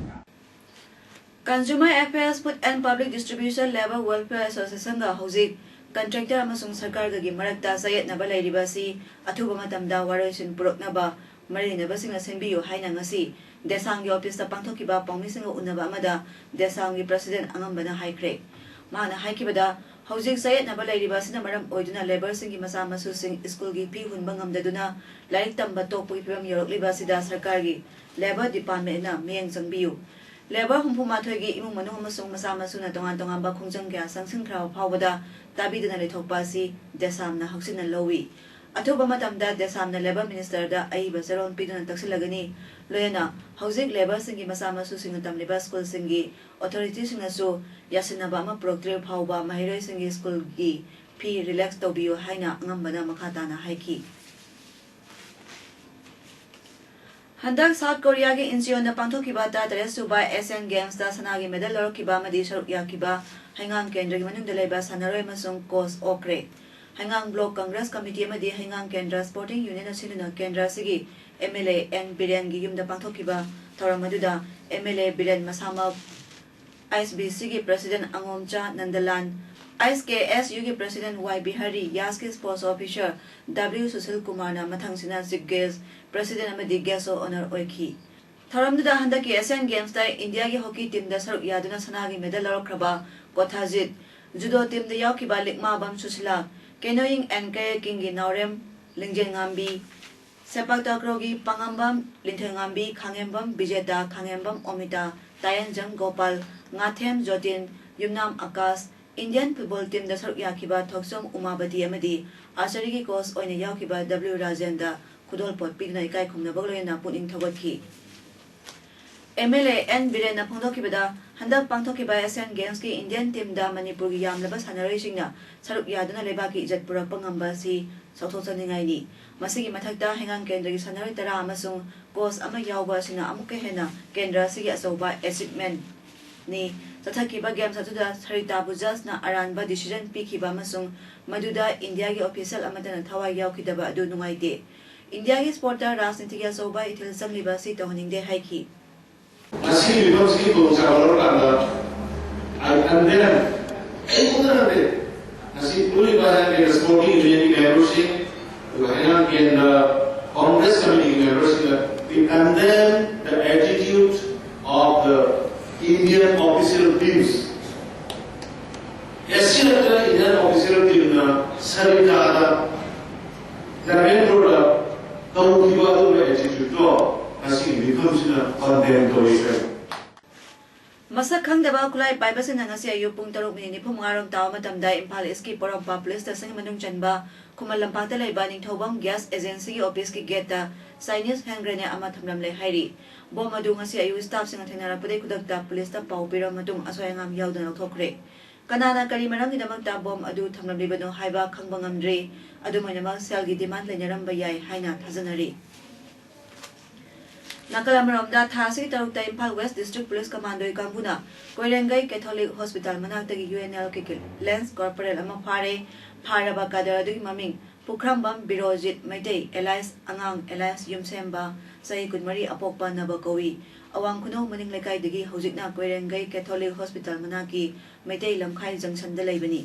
Consumer Affairs, Food and Public Distribution, Labour Welfare Association ꯒ ꯍꯧꯖꯤꯛ contractor ꯑꯃꯁꯨꯡ ꯁꯔꯀꯥꯔꯒꯒꯤ ꯃꯔꯛꯇ ꯆꯌꯦꯠꯅꯕ ꯂꯩꯔꯤꯕ ꯑꯁꯤ ꯑꯊꯨꯕ ꯃꯇꯝꯗ ꯋꯥꯔꯣꯏꯁꯤꯟ ꯄꯨꯔꯛꯅꯕ ꯃꯔꯤ ꯂꯩꯅꯕꯁꯤꯡꯅ ꯁꯤꯟꯕꯤꯌꯨ ꯍꯥꯏꯅ ꯉꯁꯤ ꯗꯦꯁꯥꯝꯒꯤ office ꯇ ꯄꯥꯡꯊꯣꯛꯈꯤꯕ ꯄꯥꯎꯃꯤꯁꯤꯡꯒ ꯎꯅꯕ ꯑꯃꯗ ꯗꯦꯁꯥꯝꯒꯤ president ꯑꯉꯝꯕꯅ ꯍꯥꯏꯈ꯭ꯔꯦ꯫ ꯃꯍꯥꯛꯅ ꯍꯥꯏꯈꯤꯕꯗ, ꯍꯧꯖꯤꯛ ꯆꯌꯦꯠꯅꯕ ꯂꯩꯔꯤꯕ ꯑꯁꯤꯅ ꯃꯔꯝ ꯑꯣꯏꯗꯨꯅ labour ꯁꯤꯡꯒꯤ ꯃꯆꯥ ꯃꯁꯨꯁꯤꯡ school ꯒꯤ ꯐꯤ ꯍꯨꯟꯕ ꯉꯝꯗꯗꯨꯅ ꯂꯥꯏꯔꯤꯛ ꯇꯝꯕ ꯇꯣꯛꯄꯒꯤ ꯐꯤꯚꯝ ꯌꯧꯔꯛꯂꯤꯕ ꯑꯁꯤꯗ ꯁꯔꯀꯥꯔꯒꯤ Labour Department ꯅ ꯃꯤꯠꯌꯦꯡ ꯆꯪꯕꯤꯌꯨ꯫ Labour ꯍꯨꯝꯐꯨ ꯃꯥꯊꯣꯏꯒꯤ ꯏꯃꯨꯡ ꯃꯅꯨꯡ ꯑꯃꯁꯨꯡ ꯃꯆꯥ ꯃꯁꯨꯅ ꯇꯣꯉꯥꯟ ꯇꯣꯉꯥꯟꯕ ꯈꯣꯡꯖꯪ ꯀꯌꯥ ꯆꯪꯁꯤꯟꯈ꯭ꯔꯕ ꯐꯥꯎꯕꯗ ꯇꯥꯕꯤꯗꯅ ꯂꯩꯊꯣꯛꯄ ꯑꯁꯤ ꯗꯦꯁꯥꯝꯅ ꯍꯛꯆꯤꯟꯅ ꯂꯧꯏ꯫ ꯑꯊꯨꯕ ꯃꯇꯝꯗ ꯗꯦꯁꯥꯝꯅ Labour Minister ꯗ ꯑꯏꯕ ꯆꯦꯔꯣꯜ ꯄꯤꯗꯨꯅ ꯇꯛꯁꯤꯜꯂꯒꯅꯤ꯫ ꯂꯣꯏꯅꯅ ꯍꯧꯖꯤꯛ labour ꯁꯤꯡꯒꯤ ꯃꯆꯥ ꯃꯁꯨꯁꯤꯡꯅ ꯇꯝꯂꯤꯕ school ꯁꯤꯡꯒꯤ authority ꯁꯤꯡꯅꯁꯨ ꯌꯥꯁꯤꯟꯅꯕ ꯑꯃ ꯄꯨꯔꯛꯇ꯭ꯔꯤꯕ ꯐꯥꯎꯕ ꯃꯍꯩꯔꯣꯏꯁꯤꯡꯒꯤ school ꯒꯤ ꯐꯤ relax ꯇꯧꯕꯤꯌꯨ ꯍꯥꯏꯅ ꯑꯉꯝꯕꯅ ꯃꯈꯥ ꯇꯥꯅ ꯍꯥꯏꯈꯤ꯫ ꯍꯟꯗꯛ ꯁꯥꯎꯠ ꯀꯣꯔꯤꯌꯥꯒꯤ ꯏꯟꯆꯤꯌꯣꯟꯗ ꯄꯥꯡꯊꯣꯛꯈꯤꯕ ꯇꯔꯥ ꯇꯔꯦꯠ ꯁꯨꯕ ꯑꯦꯁꯤꯌꯥꯟ ꯒꯦꯝꯁꯇ ꯁꯅꯥꯒꯤ ꯃꯦꯗꯜ ꯂꯧꯔꯛꯈꯤꯕ ꯑꯃꯗꯤ ꯁꯔꯨꯛ ꯌꯥꯈꯤꯕ ꯍꯩꯉꯥꯡ ꯀꯦꯟꯗ꯭ꯔꯒꯤ ꯃꯅꯨꯡꯗ ꯂꯩꯕ ꯁꯥꯟꯅꯔꯣꯏ ꯑꯃꯁꯨꯡ ꯀꯣꯆ ꯑꯣꯛꯈ꯭ꯔꯦ꯫ ꯍꯩꯉꯥꯡ ꯕ꯭ꯂꯣꯛ ꯀꯪꯒ꯭ꯔꯦꯁ ꯀꯃꯤꯇꯤ ꯑꯃꯗꯤ ꯍꯩꯉꯥꯡ ꯀꯦꯟꯗ꯭ꯔ ꯁ꯭ꯄꯣꯔꯇꯤꯡ ꯌꯨꯅꯤꯌꯟꯅ ꯁꯤꯟꯗꯨꯅ ꯀꯦꯟꯗ꯭ꯔ ꯑꯁꯤꯒꯤ ꯑꯦꯝ ꯑꯦꯜ ꯑꯦ ꯑꯦꯟ ꯕꯤꯔꯦꯟꯒꯤ ꯌꯨꯝꯗ ꯄꯥꯡꯊꯣꯛꯈꯤꯕ ꯊꯧꯔꯝ ꯑꯗꯨꯗ ꯑꯦꯝ ꯑꯦꯜ ꯑꯦ ꯕꯤꯔꯦꯟ ꯃꯁꯥꯃꯛ, ꯑꯥꯏ ꯑꯦꯁ ꯕꯤ ꯁꯤꯒꯤ ꯄ꯭ꯔꯁꯤꯗꯦꯟ ꯑꯉꯣꯝꯆꯥ ꯅꯟꯗꯂꯥꯟ, ꯑꯥꯏ ꯑꯦꯁ ꯀꯦ ꯑꯦꯁ ꯌꯨꯒꯤ ꯄ꯭ꯔꯁꯤꯗꯦꯟ ꯋꯥꯏ Bihari, ꯌꯥꯁꯀꯤ sports officer W Sushil ꯀꯨꯃꯥꯔꯅ ꯃꯊꯪꯁꯤꯅ ꯆꯤꯐ ꯒꯦꯁ, ꯄ꯭ꯔꯁꯤꯗꯦꯟ ꯑꯃꯗꯤ ꯒꯦꯁ ꯑꯣꯐ ꯑꯣꯅꯔ ꯑꯣꯏꯈꯤ꯫ ꯊꯧꯔꯝꯗꯨꯗ ꯍꯟꯗꯛꯀꯤ ꯑꯦꯁꯤꯌꯥꯟ ꯒꯦꯝꯁꯇ ꯏꯟꯗꯤꯌꯥꯒꯤ ꯍꯣꯀꯤ ꯇꯤꯝꯗ ꯁꯔꯨꯛ ꯌꯥꯗꯨꯅ ꯁꯅꯥꯒꯤ ꯃꯦꯗꯜ ꯂꯧꯔꯛꯈ꯭ꯔꯕ ꯀꯣꯊꯥꯖꯤꯠ, ꯖꯨꯗꯣ ꯇꯤꯝꯗ ꯌꯥꯎꯈꯤꯕ ꯂꯤꯛꯃꯥꯕꯝ ꯁꯨꯁꯤꯂꯥ, ꯀꯦꯅꯣꯌꯤꯡ ꯑꯦꯟ ꯀꯌꯦꯀꯤꯡꯒꯤ ꯅꯥꯎꯔꯦꯝ ꯂꯤꯡꯖꯦꯟꯉꯥꯝꯕꯤ, ꯁꯦꯄꯥꯛ ꯇꯥꯀ꯭ꯔꯣꯒꯤ ꯄꯥꯉꯝꯕꯝ ꯂꯤꯟꯊꯣꯏꯉꯥꯝꯕꯤ, ꯈꯥꯉꯦꯝꯕꯝ ꯕꯤꯖꯦꯇꯥ, ꯈꯥꯉꯦꯝꯕꯝ ꯑꯣꯃꯤꯇꯥ, ꯇꯥꯌꯦꯟꯖꯝ ꯒꯣꯄꯥꯜ, ꯉꯥꯊꯦꯝ ꯖꯣꯇꯤꯟ, ꯌꯨꯝꯅꯥꯝ ꯑꯀꯥꯁ, ꯏꯟꯗꯤꯌꯟ ꯐꯨꯠꯕꯣꯜ ꯇꯤꯝꯗ ꯁꯔꯨꯛ ꯌꯥꯈꯤꯕ ꯊꯣꯛꯆꯣꯝ ꯎꯃꯥꯕꯇꯤ ꯑꯃꯗꯤ ꯑꯥꯔꯆꯔꯤꯒꯤ ꯀꯣꯆ ꯑꯣꯏꯅ ꯌꯥꯎꯈꯤꯕ ꯗꯕ꯭ꯂꯤꯎ ꯔꯥꯖꯦꯟꯗ ꯈꯨꯗꯣꯜꯄꯣꯠ ꯄꯤꯗꯨꯅ ꯏꯀꯥꯏ ꯈꯨꯝꯅꯕꯒ ꯂꯣꯏꯅꯅ ꯄꯨꯛꯅꯤꯡ ꯊꯧꯒꯠꯈꯤ꯫ ꯑꯦꯝ ꯑꯦꯜ ꯑꯦ ꯑꯦꯟ ꯕꯤꯔꯦꯟꯅ ꯐꯣꯡꯗꯣꯛꯈꯤꯕꯗ, ꯍꯟꯗꯛ ꯄꯥꯡꯊꯣꯛꯈꯤꯕ ꯑꯦꯁꯤꯌꯥꯟ ꯒꯦꯝꯁꯀꯤ ꯏꯟꯗꯤꯌꯟ ꯇꯤꯝꯗ ꯃꯅꯤꯄꯨꯔꯒꯤ ꯌꯥꯝꯂꯕ ꯁꯥꯟꯅꯔꯣꯏꯁꯤꯡꯅ ꯁꯔꯨꯛ ꯌꯥꯗꯨꯅ ꯂꯩꯕꯥꯛꯀꯤ ꯏꯖꯠ ꯄꯨꯔꯛꯄ ꯉꯝꯕ ꯑꯁꯤ ꯆꯥꯎꯊꯣꯛꯆꯅꯤꯡꯉꯥꯏꯅꯤ꯫ ꯃꯁꯤꯒꯤ ꯃꯊꯛꯇ ꯍꯩꯉꯥꯡ ꯀꯦꯟꯗ꯭ꯔꯒꯤ ꯁꯥꯟꯅꯔꯣꯏ ꯇꯔꯥ ꯑꯃꯁꯨꯡ ꯀꯣꯆ ꯑꯃ ꯌꯥꯎꯕ ꯑꯁꯤꯅ ꯑꯃꯨꯛꯀ ꯍꯦꯟꯅ ꯀꯦꯟꯗ꯭ꯔ ꯑꯁꯤꯒꯤ ꯑꯆꯧꯕ ꯑꯦꯆꯤꯞꯃꯦꯟꯅꯤ꯫ ꯆꯠꯊꯈꯤꯕ ꯒꯦꯝꯁ ꯑꯗꯨꯗ ꯁꯔꯤꯇꯥꯕꯨ ꯖꯖꯅ ꯑꯔꯥꯟꯕ ꯗꯤꯁꯤꯖꯟ ꯄꯤꯈꯤꯕ ꯑꯃꯁꯨꯡ ꯃꯗꯨꯗ ꯏꯟꯗꯤꯌꯥꯒꯤ ꯑꯣꯐꯤꯁꯤꯌꯦꯜ ꯑꯃꯠꯇꯅ ꯊꯋꯥꯏ ꯌꯥꯎꯈꯤꯗꯕ ꯑꯗꯨ ꯅꯨꯡꯉꯥꯏꯇꯦ꯫ ꯏꯟꯗꯤꯌꯥꯒꯤ ꯁ꯭ꯄꯣꯔꯠꯇ ꯔꯥꯖꯅꯤꯇꯤꯒꯤ ꯑꯆꯧꯕ ꯏꯊꯤꯜ ꯆꯪꯂꯤꯕ ꯑꯁꯤ ꯇꯧꯍꯟꯅꯤꯡꯗꯦ ꯍꯥꯏꯈꯤ꯫ ꯃꯁꯤꯒꯤ ꯃꯤꯐꯝꯁꯤꯒꯤ ꯈꯨꯗꯣꯡꯆꯥꯕ ꯂꯧꯔꯀꯥꯟꯗ I condemn, ꯑꯩ ꯈꯛꯇ ꯅꯠꯇꯦ, ꯉꯁꯤ ꯄꯨꯜꯂꯤꯕ ꯍꯥꯏꯔꯒ ꯁ꯭ꯄꯣꯔꯇꯤꯡ ꯌꯨꯅꯤꯌꯟꯒꯤ ꯃꯦꯝꯕꯔꯁꯤꯡ, ꯑꯗꯨꯒ ꯍꯩꯉꯥꯡ ꯀꯦꯟꯗ꯭ꯔ ꯀꯣꯡꯒ꯭ꯔꯦꯁ ꯀꯃꯤꯇꯤꯒꯤ ꯃꯦꯝꯕꯔꯁꯤꯡꯅ we condemn the attitude of the Indian official teams. ꯑꯦꯁꯤꯌꯥꯗ ꯏꯟꯗꯤꯌꯟ ꯑꯣꯐꯤꯁꯤꯌꯦꯜ ꯇꯤꯝꯅ ꯁꯔꯤꯇꯥꯗ ꯅꯥꯒꯥꯂꯦꯟꯗ ꯇꯧꯈꯤꯕ ꯑꯗꯨꯒꯨꯝꯕ ꯑꯦꯇꯤꯇ꯭ꯌꯨꯠꯇꯣ ꯉꯁꯤꯒꯤ ꯃꯤꯐꯝꯁꯤꯅ ꯀꯟꯗꯦꯝ ꯇꯧꯔꯤ꯫ ꯃꯁꯛ ꯈꯪꯗꯕ ꯈꯨꯠꯂꯥꯏ ꯄꯥꯏꯕꯁꯤꯡꯅ ꯉꯁꯤ ꯑꯌꯨꯛ ꯄꯨꯡ ꯇꯔꯨꯛ ꯃꯤꯅꯤꯠ ꯅꯤꯐꯨ ꯃꯉꯥ ꯔꯣꯝ ꯇꯥꯕ ꯃꯇꯝꯗ ꯏꯝꯐꯥꯜ ꯏꯁꯀꯤ ꯄꯣꯔꯣꯝꯄꯥꯠ ꯄꯨꯂꯤꯁ ꯁ꯭ꯇꯦꯁꯟꯒꯤ ꯃꯅꯨꯡ ꯆꯟꯕ ꯈꯨꯃꯟ ꯂꯝꯄꯥꯛꯇ ꯂꯩꯕ ꯅꯤꯡꯊꯧꯕꯝ ꯒ꯭ꯌꯥꯁ ꯑꯦꯖꯦꯟꯁꯤꯒꯤ ꯑꯣꯐꯤꯁꯀꯤ ꯒꯦꯠꯇ ꯆꯥꯏꯅꯤꯁ ꯍꯦꯟ ꯒ꯭ꯔꯦꯅꯦꯗ ꯑꯃ ꯊꯝꯂꯝꯂꯦ ꯍꯥꯏꯔꯤ꯫ ꯕꯣꯝ ꯑꯗꯨ ꯉꯁꯤ ꯑꯌꯨꯛ ꯁ꯭ꯇꯥꯐꯁꯤꯡꯅ ꯊꯦꯡꯅꯔꯛꯄꯗꯒꯤ ꯈꯨꯗꯛꯇ ꯄꯨꯂꯤꯁꯇ ꯄꯥꯎ ꯄꯤꯔꯕ ꯃꯇꯨꯡ ꯑꯁꯣꯏ ꯑꯉꯥꯝ ꯌꯥꯎꯗꯅ ꯂꯧꯊꯣꯛꯈ꯭ꯔꯦ꯫ ꯀꯅꯥꯅ ꯀꯔꯤ ꯃꯔꯝꯒꯤꯗꯃꯛꯇ ꯕꯣꯝ ꯑꯗꯨ ꯊꯝꯂꯝꯂꯤꯕꯅꯣ ꯍꯥꯏꯕ ꯈꯪꯕ ꯉꯝꯗ꯭ꯔꯤ꯫ ꯑꯗꯨꯝ ꯑꯣꯏꯅꯃꯛ ꯁꯦꯜꯒꯤ ꯗꯤꯃꯥꯟ ꯂꯩꯅꯔꯝꯕ ꯌꯥꯏ ꯍꯥꯏꯅ ꯊꯥꯖꯅꯔꯤ꯫ ꯅꯥꯀꯜ ꯑꯃꯔꯣꯝꯗ, ꯊꯥ ꯑꯁꯤꯒꯤ ꯇꯔꯨꯛꯇ ꯏꯝꯐꯥꯜ ꯋꯦꯁ ꯗꯤꯁꯇ꯭ꯔꯤꯛ ꯄꯨꯂꯤꯁ ꯀꯃꯥꯟꯗꯣꯒꯤ ꯀꯥꯡꯕꯨꯅ ꯀꯣꯏꯔꯦꯡꯒꯩ ꯀꯦꯊꯣꯂꯤꯛ ꯍꯣꯁꯄꯤꯇꯥꯜ ꯃꯅꯥꯛꯇꯒꯤ U N L K K lance corporal ꯑꯃ ꯐꯥꯔꯦ꯫ ꯐꯥꯔꯕ ꯀꯥꯗꯔ ꯑꯗꯨꯒꯤ ꯃꯃꯤꯡ ꯄꯨꯈ꯭ꯔꯝꯕꯝ ꯕꯤꯔꯣꯖꯤꯠ ꯃꯩꯇꯩ, ꯑꯦꯂꯥꯏꯁ ꯑꯉꯥꯡ, ꯑꯦꯂꯥꯏꯁ ꯌꯨꯝꯁꯦꯝꯕ, ꯆꯍꯤ ꯀꯨꯟꯃꯔꯤ, ꯑꯄꯣꯛꯄ ꯅꯕ ꯀꯧꯏ꯫ ꯑꯋꯥꯡ ꯈꯨꯅꯧ ꯃꯅꯤꯡ ꯂꯩꯀꯥꯏꯗꯒꯤ ꯍꯧꯖꯤꯛꯅ ꯀꯣꯏꯔꯦꯡꯒꯩ ꯀꯦꯊꯣꯂꯤꯛ ꯍꯣꯁꯄꯤꯇꯥꯜ ꯃꯅꯥꯛꯀꯤ ꯃꯩꯇꯩ ꯂꯝꯈꯥꯏ ꯖꯪꯁꯟꯗ ꯂꯩꯕꯅꯤ꯫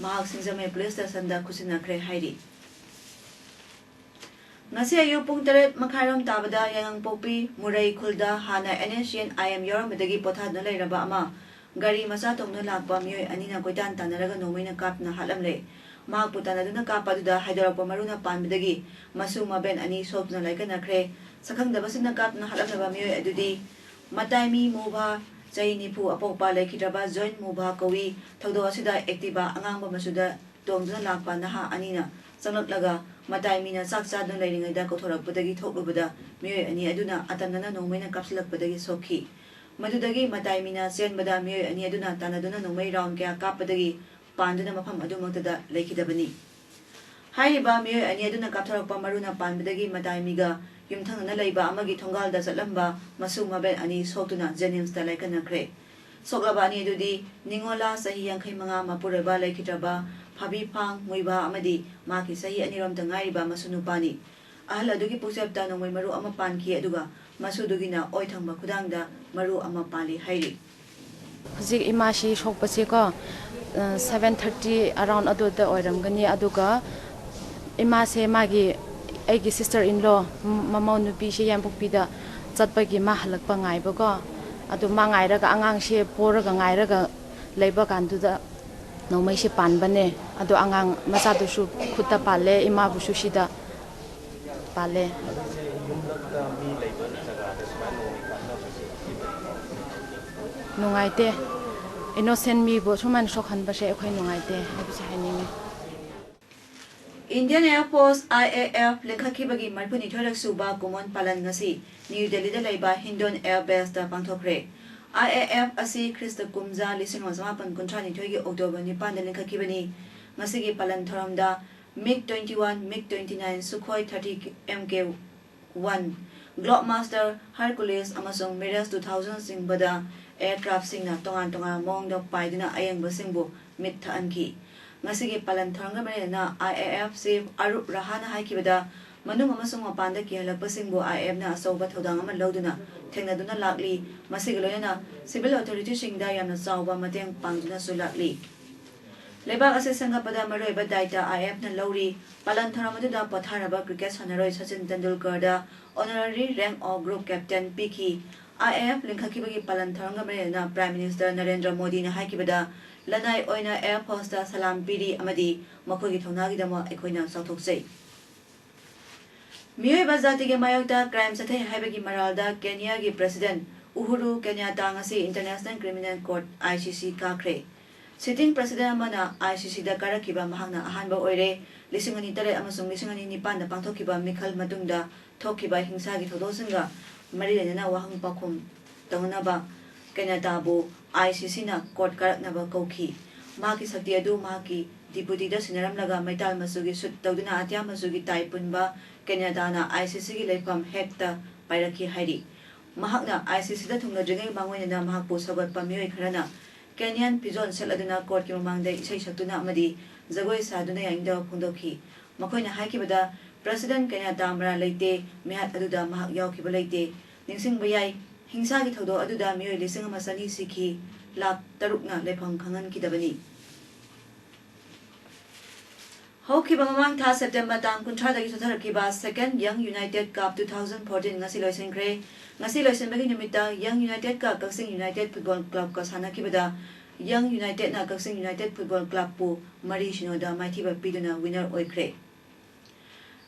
ꯃꯍꯥꯛ ꯁꯤꯡꯖꯃꯩ ꯄꯨꯂꯤꯁ ꯁ꯭ꯇꯦꯁꯟꯗ ꯈꯨꯠꯁꯤꯟꯅꯈ꯭ꯔꯦ ꯍꯥꯏꯔꯤ꯫ ꯉꯁꯤ ꯑꯌꯨꯛ ꯄꯨꯡ ꯇꯔꯦꯠ ꯃꯈꯥꯏꯔꯣꯝ ꯇꯥꯕꯗ ꯌꯥꯏꯉꯪꯄꯣꯛꯄꯤ ꯃꯨꯔꯩ ꯈꯨꯜꯗ ꯍꯥꯟꯅ and S C and I M ꯌꯥꯎꯔꯝꯕꯗꯒꯤ ꯄꯣꯊꯥꯗꯨꯅ ꯂꯩꯔꯕ ꯑꯃ ꯒꯥꯔꯤ ꯃꯆꯥ ꯇꯣꯡꯗꯨꯅ ꯂꯥꯛꯄ ꯃꯤꯑꯣꯏ ꯑꯅꯤꯅ ꯀꯣꯏꯇꯥꯟ ꯇꯥꯟꯅꯔꯒ ꯅꯣꯡꯃꯩꯅ ꯀꯥꯞꯇꯨꯅ ꯍꯥꯠꯂꯝꯂꯦ꯫ ꯃꯍꯥꯛꯄꯨ ꯇꯥꯟꯅꯗꯨꯅ ꯀꯥꯞꯄ ꯑꯗꯨꯗ ꯍꯥꯏꯗꯣꯔꯛꯄ ꯃꯔꯨꯅ ꯄꯥꯟꯕꯗꯒꯤ ꯃꯁꯨ ꯃꯕꯦꯟ ꯑꯅꯤ ꯁꯣꯛꯇꯨꯅ ꯂꯥꯏꯀꯠꯅꯈ꯭ꯔꯦ꯫ ꯁꯛꯈꯪꯗꯕꯁꯤꯡꯅ ꯀꯥꯞꯇꯨꯅ ꯍꯥꯠꯂꯝꯂꯕ ꯃꯤꯑꯣꯏ ꯑꯗꯨꯗꯤ ꯃꯇꯥꯏꯃꯤ ꯃꯨꯚꯥ, ꯆꯍꯤ ꯅꯤꯐꯨ, ꯑꯄꯣꯛꯄ ꯂꯩꯈꯤꯗ꯭ꯔꯕ ꯖꯣꯏꯟ ꯃꯨꯚꯥ ꯀꯧꯏ꯫ ꯊꯧꯗꯣꯛ ꯑꯁꯤꯗ ꯑꯦꯛꯇꯤꯚꯥ ꯑꯉꯥꯡꯕ ꯃꯆꯨꯗ ꯇꯣꯡꯗꯨꯅ ꯂꯥꯛꯄ ꯅꯍꯥ ꯑꯅꯤꯅ ꯆꯪꯂꯛꯂꯒ ꯃꯇꯥꯏ ꯃꯤꯅ ꯆꯥꯛ ꯆꯥꯗꯨꯅ ꯂꯩꯔꯤꯉꯩꯗ ꯀꯧꯊꯣꯔꯛꯄꯗꯒꯤ ꯊꯣꯛꯂꯨꯕꯗ ꯃꯤꯑꯣꯏ ꯑꯅꯤ ꯑꯗꯨꯅ ꯑꯇꯝꯅꯅ ꯅꯣꯡꯃꯩꯅ ꯀꯥꯞꯁꯤꯜꯂꯛꯄꯗꯒꯤ ꯁꯣꯛꯈꯤ꯫ ꯃꯗꯨꯗꯒꯤ ꯃꯇꯥꯏ ꯃꯤꯅ ꯆꯦꯟꯕꯗ ꯃꯤꯑꯣꯏ ꯑꯅꯤ ꯑꯗꯨꯅ ꯇꯥꯟꯅꯗꯨꯅ ꯅꯣꯡꯃꯩ ꯔꯥꯎꯟ ꯀꯌꯥ ꯀꯥꯞꯄꯗꯒꯤ ꯄꯥꯟꯗꯨꯅ ꯃꯐꯝ ꯑꯗꯨꯃꯛꯇꯗ ꯂꯩꯈꯤꯗꯕꯅꯤ꯫ ꯍꯥꯏꯔꯤꯕ ꯃꯤꯑꯣꯏ ꯑꯅꯤ ꯑꯗꯨꯅ ꯀꯥꯞꯊꯣꯔꯛꯄ ꯃꯔꯨꯅ ꯄꯥꯟꯕꯗꯒꯤ ꯃꯇꯥꯏ ꯃꯤꯒ ꯌꯨꯝꯊꯪꯅꯅ ꯂꯩꯕ ꯑꯃꯒꯤ ꯊꯣꯡꯒꯥꯜꯗ ꯆꯠꯂꯝꯕ ꯃꯁꯨ ꯃꯕꯦꯟ ꯑꯅꯤ ꯁꯣꯛꯇꯨꯅ ꯖꯦꯅꯤꯝꯁꯇ ꯂꯥꯏꯀꯠꯅꯈ꯭ꯔꯦ꯫ ꯁꯣꯛꯂꯕ ꯑꯅꯤ ꯑꯗꯨꯗꯤ ꯅꯤꯉꯣꯂꯥ, ꯆꯍꯤ ꯌꯥꯡꯈꯩ ꯃꯉꯥ, ꯃꯄꯨꯔꯣꯏꯕ ꯂꯩꯈꯤꯗ꯭ꯔꯕ ꯐꯥꯕꯤꯐꯥꯡ ꯃꯨꯏꯕꯥ ꯑꯃꯗꯤ ꯃꯍꯥꯛꯀꯤ ꯆꯍꯤ ꯑꯅꯤꯔꯣꯝꯇ ꯉꯥꯏꯔꯤꯕ ꯃꯁꯨ ꯅꯨꯄꯥꯅꯤ꯫ ꯑꯍꯜ ꯑꯗꯨꯒꯤ ꯄꯨꯛꯆꯦꯞꯇ ꯅꯣꯡꯃꯩ ꯃꯔꯨ ꯑꯃ ꯄꯥꯟꯈꯤ, ꯑꯗꯨꯒ ꯃꯁꯨꯗꯨꯒꯤꯅ ꯑꯣꯏ ꯊꯪꯕ ꯈꯨꯗꯥꯡꯗ ꯃꯔꯨ ꯑꯃ ꯄꯥꯜꯂꯤ ꯍꯥꯏꯔꯤ꯫ ꯍꯧꯖꯤꯛ ꯏꯃꯥꯁꯤ ꯁꯣꯛꯄꯁꯦꯀꯣ, ꯑ, seven thirty around ꯑꯗꯨꯗ ꯑꯣꯏꯔꯝꯒꯅꯤ꯫ ꯑꯗꯨꯒ ꯏꯃꯥꯁꯦ ꯃꯥꯒꯤ, ꯑꯩꯒꯤ sister in law, ꯃ-, ꯃꯃꯧ ꯅꯨꯄꯤꯁꯦ ꯌꯥꯏꯄꯣꯛꯄꯤꯗ ꯆꯠꯄꯒꯤ ꯃꯥ ꯍꯜꯂꯛꯄ ꯉꯥꯏꯕꯀꯣ꯫ ꯑꯗꯨ ꯃꯥ ꯉꯥꯏꯔꯒ, ꯑꯉꯥꯡꯁꯦ ꯄꯣꯔꯒ ꯉꯥꯏꯔꯒ ꯂꯩꯕ ꯀꯥꯟꯗꯨꯗ ꯅꯣꯡꯃꯩꯁꯦ ꯄꯥꯟꯕꯅꯦ꯫ ꯑꯗꯣ ꯑꯉꯥꯡ ꯃꯆꯥꯗꯨꯁꯨ ꯈꯨꯠꯇ ꯄꯥꯜꯂꯦ, ꯏꯃꯥꯕꯨꯁꯨ ꯁꯤꯗ ꯄꯥꯜꯂꯦ꯫ ꯍꯧꯖꯤꯛꯁꯦ ꯌꯨꯝꯂꯛꯇ ꯃꯤ ꯂꯩꯕ ꯖꯒꯥꯗ ꯁꯨꯃꯥꯏꯅ ꯅꯣꯡꯃꯩ ꯀꯥꯞꯅꯕꯁꯦ ꯁꯤ ꯂꯩꯕ꯭ꯔꯣ? ꯅꯨꯡꯉꯥꯏꯇꯦ꯫ Innocent ꯃꯤꯕꯨ ꯁꯨꯃꯥꯏꯅ ꯁꯣꯛꯍꯟꯕꯁꯦ ꯑꯩꯈꯣꯏ ꯅꯨꯡꯉꯥꯏꯇꯦ ꯍꯥꯏꯕꯁꯦ ꯍꯥꯏꯅꯤꯡꯉꯤ꯫ Indian Air Force, I A F, ꯂꯤꯡꯈꯠꯈꯤꯕꯒꯤ ꯃꯔꯤꯐꯨꯅꯤꯊꯣꯏꯔꯛ ꯁꯨꯕ ꯀꯨꯝꯑꯣꯟ ꯄꯥꯂꯟ ꯉꯁꯤ ꯅ꯭ꯌꯨ ꯗꯦꯜꯂꯤꯗ ꯂꯩꯕ ꯍꯤꯟꯗꯣꯟ ꯑꯦꯌꯔ ꯕꯦꯁꯇ ꯄꯥꯡꯊꯣꯛꯈ꯭ꯔꯦ꯫ I A F ꯑꯁꯤ ꯈ꯭ꯔꯤꯁꯇ ꯀꯨꯝꯖꯥ ꯂꯤꯁꯤꯡ ꯑꯃ ꯆꯃꯥꯄꯟ ꯀꯨꯟꯊ꯭ꯔꯥꯅꯤꯊꯣꯏꯒꯤ ꯑꯣꯛꯇꯣꯕꯔ ꯅꯤꯄꯥꯟꯗ ꯂꯤꯡꯈꯠꯈꯤꯕꯅꯤ꯫ ꯉꯁꯤꯒꯤ ꯄꯥꯂꯟ ꯊꯧꯔꯝꯗ MiG twenty-one, MiG twenty-nine, Sukhoi thirty M K one, Globemaster, Hercules ꯑꯃꯁꯨꯡ Mirage two thousand ꯆꯤꯡꯕꯗ aircraftꯁꯤꯡꯅ ꯇꯣꯉꯥꯟ ꯇꯣꯉꯥꯟꯕ ꯃꯑꯣꯡꯗ ꯄꯥꯏꯗꯨꯅ ꯑꯌꯦꯡꯕꯁꯤꯡꯕꯨ ꯃꯤꯠ ꯊꯛꯍꯟꯈꯤ꯫ ꯉꯁꯤꯒꯤ ꯄꯥꯂꯟ ꯊꯧꯔꯝꯒ ꯃꯔꯤ ꯂꯩꯅꯅ IAF chief ꯑꯔꯨꯞ ꯔꯍꯥꯅ ꯍꯥꯏꯈꯤꯕꯗ, ꯃꯅꯨꯡ ꯑꯃꯁꯨꯡ ꯃꯄꯥꯟꯗ ꯀꯤꯍꯜꯂꯛꯄꯁꯤꯡꯕꯨ IAFꯅ ꯑꯆꯧꯕ ꯊꯧꯗꯥꯡ ꯑꯃ ꯂꯧꯗꯨꯅ ꯊꯦꯡꯅꯗꯨꯅ ꯂꯥꯛꯂꯤ꯫ ꯃꯁꯤꯒ ꯂꯣꯏꯅꯅ civil authorityꯁꯤꯡꯗ ꯌꯥꯝꯅ ꯆꯥꯎꯕ ꯃꯇꯦꯡ ꯄꯥꯡꯗꯨꯅꯁꯨ ꯂꯥꯛꯂꯤ꯫ ꯂꯩꯕꯥꯛ ꯑꯁꯤ ꯁꯦꯝꯒꯠꯄꯗ ꯃꯔꯨꯑꯣꯏꯕ ꯗꯥꯏꯇ IAFꯅ ꯂꯧꯔꯤ꯫ ꯄꯥꯂꯟ ꯊꯧꯔꯝ ꯑꯗꯨꯗ ꯄꯣꯊꯥꯔꯕ cricket ꯁꯥꯟꯅꯔꯣꯏ Sachin ꯇꯦꯟꯗꯨꯜꯀꯔꯗ honorary rank of group captain ꯄꯤꯈꯤ꯫ IAF ꯂꯤꯡꯈꯠꯈꯤꯕꯒꯤ ꯄꯥꯂꯟ ꯊꯧꯔꯝꯒ ꯃꯔꯤ ꯂꯩꯅꯅ Prime Minister ꯅꯔꯦꯟꯗ꯭ꯔ ꯃꯣꯗꯤꯅ ꯍꯥꯏꯈꯤꯕꯗ, ꯂꯅꯥꯏ ꯑꯣꯏꯅ Air Forceꯇ ꯁꯂꯥꯝ ꯄꯤꯔꯤ ꯑꯃꯗꯤ ꯃꯈꯣꯏꯒꯤ ꯊꯧꯅꯥꯒꯤꯗꯃꯛ ꯑꯩꯈꯣꯏꯅ ꯆꯥꯎꯊꯣꯛꯆꯩ꯫ ꯃꯤꯑꯣꯏꯕ ꯖꯥꯇꯤꯒꯤ ꯃꯥꯌꯣꯛꯇ crime ꯆꯠꯊꯩ ꯍꯥꯏꯕꯒꯤ ꯃꯔꯥꯜꯗ ꯀꯦꯅꯤꯌꯥꯒꯤ President ꯎꯍꯨꯔꯨ ꯀꯦꯅꯤꯌꯥꯇꯥ ꯉꯁꯤ International Criminal Court, ICC, ꯀꯥꯈ꯭ꯔꯦ꯫ Sitting President ꯑꯃꯅ ICCꯗ ꯀꯥꯔꯛꯈꯤꯕ ꯃꯍꯥꯛꯅ ꯑꯍꯥꯟꯕ ꯑꯣꯏꯔꯦ꯫ ꯂꯤꯁꯤꯡ ꯑꯅꯤ ꯇꯔꯦꯠ ꯑꯃꯁꯨꯡ ꯂꯤꯁꯤꯡ ꯑꯅꯤ ꯅꯤꯄꯥꯟꯗ ꯄꯥꯡꯊꯣꯛꯈꯤꯕ ꯃꯤꯈꯜ ꯃꯇꯨꯡꯗ ꯊꯣꯛꯈꯤꯕ ꯍꯤꯡꯁꯥꯒꯤ ꯊꯧꯗꯣꯛꯁꯤꯡꯒ ꯃꯔꯤ ꯂꯩꯅꯅ ꯋꯥꯍꯪ ꯄꯥꯎꯈꯨꯝ ꯇꯧꯅꯅꯕ ꯀꯦꯅꯤꯌꯥꯇꯥꯕꯨ ICCꯅ court ꯀꯥꯔꯛꯅꯕ ꯀꯧꯈꯤ꯫ ꯃꯍꯥꯛꯀꯤ ꯁꯛꯇꯤ ꯑꯗꯨ ꯃꯍꯥꯛꯀꯤ deputyꯗ ꯁꯤꯟꯅꯔꯝꯂꯒ ꯃꯩꯇꯥꯜ ꯃꯆꯨꯒꯤ suit ꯇꯧꯗꯨꯅ ꯑꯇꯤꯌꯥ ꯃꯆꯨꯒꯤ tie ꯄꯨꯟꯕ ꯀꯦꯅꯤꯌꯥꯇꯥꯅ ICCꯒꯤ ꯂꯩꯐꯝ Hagueꯇ ꯄꯥꯏꯔꯛꯈꯤ ꯍꯥꯏꯔꯤ꯫ ꯃꯍꯥꯛꯅ ICCꯗ ꯊꯨꯡꯂꯗ꯭ꯔꯤꯉꯩ ꯃꯥꯡꯑꯣꯏꯅꯅ ꯃꯍꯥꯛꯄꯨ ꯁꯧꯒꯠꯄ ꯃꯤꯑꯣꯏ ꯈꯔꯅ Kenyan ꯐꯤꯖꯣꯜ ꯁꯦꯠꯂꯗꯨꯅ courtꯀꯤ ꯃꯃꯥꯡꯗ ꯏꯁꯩ ꯁꯛꯇꯨꯅ ꯑꯃꯗꯤ ꯖꯒꯣꯏ ꯁꯥꯗꯨꯅ ꯌꯥꯅꯤꯡꯗꯕ ꯐꯣꯡꯗꯣꯛꯈꯤ꯫ ꯃꯈꯣꯏꯅ ꯍꯥꯏꯈꯤꯕꯗ, President ꯀꯦꯅꯤꯌꯥꯇꯥ ꯃꯔꯥꯜ ꯂꯩꯇꯦ, ꯃꯤꯍꯥꯠ ꯑꯗꯨꯗ ꯃꯍꯥꯛ ꯌꯥꯎꯈꯤꯕ ꯂꯩꯇꯦ꯫ ꯅꯤꯡꯁꯤꯡꯕ ꯌꯥꯏ, ꯍꯤꯡꯁꯥꯒꯤ ꯊꯧꯗꯣꯛ ꯑꯗꯨꯗ ꯃꯤꯑꯣꯏ ꯂꯤꯁꯤꯡ ꯑꯃ ꯆꯅꯤ ꯁꯤꯈꯤ, ꯂꯥꯈ ꯇꯔꯨꯛꯅ ꯂꯩꯐꯝ ꯈꯪꯍꯟꯈꯤꯗꯕꯅꯤ꯫ ꯍꯧꯈꯤꯕ ꯃꯃꯥꯡ ꯊꯥ September ꯇꯥꯡ ꯀꯨꯟꯊ꯭ꯔꯥꯗꯒꯤ ꯆꯠꯊꯔꯛꯈꯤꯕ Second Young United Cup two thousand fourteen ꯉꯁꯤ ꯂꯣꯏꯁꯤꯟꯈ꯭ꯔꯦ꯫ ꯉꯁꯤ ꯂꯣꯏꯁꯤꯟꯕꯒꯤ ꯅꯨꯃꯤꯠꯇ Young Unitedꯀ ꯀꯛꯆꯤꯡ Unitedꯀ ꯁꯥꯟꯅꯈꯤꯕꯗ Young Unitedꯅ ꯀꯛꯆꯤꯡ United Football Clubꯄꯨ ꯃꯔꯤ ꯁꯤꯅꯣꯗ ꯃꯥꯏꯊꯤꯕ ꯄꯤꯗꯨꯅ winner ꯑꯣꯏꯈ꯭ꯔꯦ꯫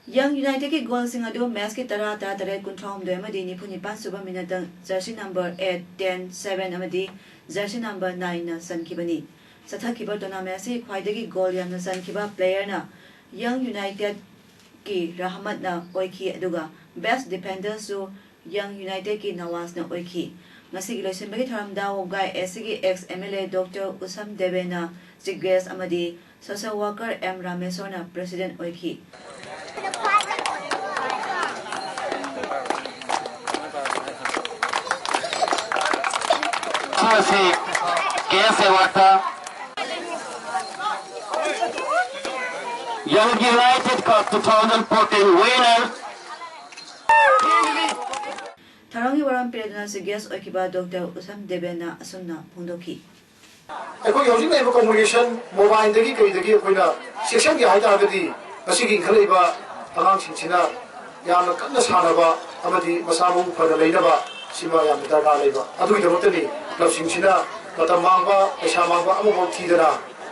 Young Unitedꯀꯤ goalꯁꯤꯡ ꯑꯗꯨ matchꯀꯤ ꯇꯔꯥ, ꯇꯔꯥꯇꯔꯦꯠ, ꯀꯨꯟꯊ꯭ꯔꯥꯍꯨꯝꯗꯣꯏ ꯑꯃꯗꯤ ꯅꯤꯐꯨ ꯅꯤꯄꯥꯟ ꯁꯨꯕ minuteꯇ jersey number eight, ten, seven ꯑꯃꯗꯤ jersey number nineꯅ ꯆꯟꯈꯤꯕꯅꯤ꯫ ꯆꯠꯊꯈꯤꯕ tournament ꯑꯁꯤ ꯈ꯭ꯋꯥꯏꯗꯒꯤ goal ꯌꯥꯝꯅ ꯆꯟꯈꯤꯕ playerꯅ Young Unitedꯀꯤ ꯔꯍꯃꯠꯅ ꯑꯣꯏꯈꯤ, ꯑꯗꯨꯒ best defenderꯁꯨ Young Unitedꯀꯤ ꯅꯋꯥꯖꯅ ꯑꯣꯏꯈꯤ꯫ ꯉꯁꯤꯒꯤ ꯂꯣꯏꯁꯤꯟꯕꯒꯤ ꯊꯧꯔꯝꯗ ꯋꯥꯕꯒꯥꯏ ACꯒꯤ ex MLA Doctor ꯎꯁꯝ ꯗꯦꯕꯦꯅ chief guest ꯑꯃꯗꯤ social worker M ꯔꯥꯃꯦꯁꯣꯔꯅ president ꯑꯣꯏꯈꯤ꯫ ꯑꯁꯤ ꯀꯦꯁ ꯑꯦꯋꯥꯔꯗꯇ Young United Cup two thousand fourteen winner ꯊꯧꯔꯝꯒꯤ ꯋꯥꯔꯣꯜ ꯄꯤꯔꯗꯨꯅ ꯆꯤꯐ ꯒꯦꯁ ꯑꯣꯏꯈꯤꯕ ꯗꯣꯛꯇꯔ ꯎꯁꯝ ꯗꯦꯕꯦꯟꯅ ꯑꯁꯨꯝꯅ ꯐꯣꯡꯗꯣꯛꯈꯤ꯫ ꯑꯩꯈꯣꯏꯒꯤ ꯍꯧꯖꯤꯛ ꯂꯩꯔꯤꯕ ꯀꯝꯃꯨꯅꯤꯀꯦꯁꯟ, ꯃꯣꯕꯥꯏꯜꯗꯒꯤ ꯀꯩꯗꯒꯤ ꯑꯩꯈꯣꯏꯅ ꯆꯦꯛꯁꯤꯟꯒꯦ ꯍꯥꯏ ꯇꯥꯔꯒꯗꯤ, ꯉꯁꯤꯒꯤ ꯏꯟꯈꯠꯂꯛꯏꯕ ꯑꯉꯥꯡꯁꯤꯡꯁꯤꯅ ꯌꯥꯝꯅ ꯀꯟꯅ ꯁꯥꯟꯅꯕ ꯑꯃꯗꯤ ꯃꯁꯥ ꯃꯎ ꯐꯅ ꯂꯩꯅꯕ ꯁꯤꯃ ꯌꯥꯝꯅ ꯗꯔꯀꯥꯔ ꯂꯩꯕ꯫ ꯑꯗꯨꯒꯤꯗꯃꯛꯇꯅꯤ ꯀ꯭ꯂꯕꯁꯤꯡꯁꯤꯅ ꯃꯇꯝ ꯃꯥꯡꯕ, ꯄꯩꯁꯥ ꯃꯥꯡꯕ ꯑꯃꯐꯥꯎ ꯊꯤꯗꯅ,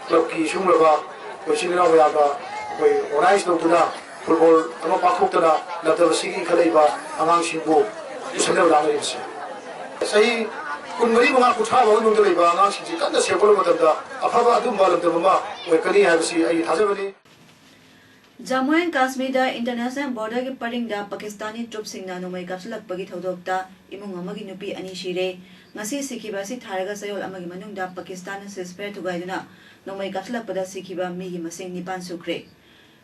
ꯀ꯭ꯂꯕꯀꯤ ꯁꯤꯒꯨꯝꯂꯕ ꯑꯩꯈꯣꯏ ꯏꯆꯤꯜ ꯏꯅꯥꯎ ꯃꯌꯥꯝꯅ ꯑꯩꯈꯣꯏ ꯑꯣꯔꯒꯅꯥꯏꯖ ꯇꯧꯗꯨꯅ ꯐꯨꯠꯕꯣꯜ ꯑꯃ ꯄꯥꯡꯊꯣꯛꯇꯅ ꯂꯝꯗꯝ ꯑꯁꯤꯒꯤ ꯏꯟꯈꯠꯂꯛꯏꯕ ꯑꯉꯥꯡꯁꯤꯡꯕꯨ ꯄꯨꯁꯤꯟꯅꯕ ꯂꯥꯡꯅꯔꯤꯕꯁꯤ꯫ ꯆꯍꯤ ꯀꯨꯟꯃꯔꯤ, ꯃꯉꯥ, ꯀꯨꯟꯊ꯭ꯔꯥ ꯐꯥꯎꯒꯤ ꯃꯅꯨꯡꯗ ꯂꯩꯕ ꯑꯉꯥꯡꯁꯤꯡꯁꯤ ꯀꯟꯅ ꯁꯦꯝꯒꯠꯂꯕ ꯃꯇꯝꯗ ꯑꯐꯕ ꯑꯗꯨꯒꯨꯝꯕ ꯂꯝꯗꯝ ꯑꯃ ꯑꯣꯏꯔꯛꯀꯅꯤ ꯍꯥꯏꯕꯁꯤ ꯑꯩꯒꯤ ꯊꯥꯖꯕꯅꯤ꯫ ꯖꯝꯃꯨ ꯑꯦꯟ ꯀꯥꯁꯃꯤꯔꯗ ꯏꯟꯇꯔꯅꯦꯁꯅꯦꯜ ꯕꯣꯔꯗꯔꯒꯤ ꯄꯔꯤꯡꯗ ꯄꯥꯀꯤꯁꯇꯥꯅꯤ ꯇ꯭ꯔꯨꯞꯁꯤꯡꯅ ꯅꯣꯡꯃꯩ ꯀꯥꯞꯁꯤꯜꯂꯛꯄꯒꯤ ꯊꯧꯗꯣꯛꯇ ꯏꯃꯨꯡ ꯑꯃꯒꯤ ꯅꯨꯄꯤ ꯑꯅꯤ ꯁꯤꯔꯦ꯫ ꯉꯁꯤ ꯁꯤꯈꯤꯕ ꯑꯁꯤ ꯊꯥꯔꯒ ꯆꯌꯣꯜ ꯑꯃꯒꯤ ꯃꯅꯨꯡꯗ ꯄꯥꯀꯤꯁꯇꯥꯟꯅ ceasefire ꯊꯨꯒꯥꯏꯗꯨꯅ ꯅꯣꯡꯃꯩ ꯀꯥꯞꯁꯤꯜꯂꯛꯄꯗ ꯁꯤꯈꯤꯕ ꯃꯤꯒꯤ ꯃꯁꯤꯡ ꯅꯤꯄꯥꯟ ꯁꯨꯈ꯭ꯔꯦ꯫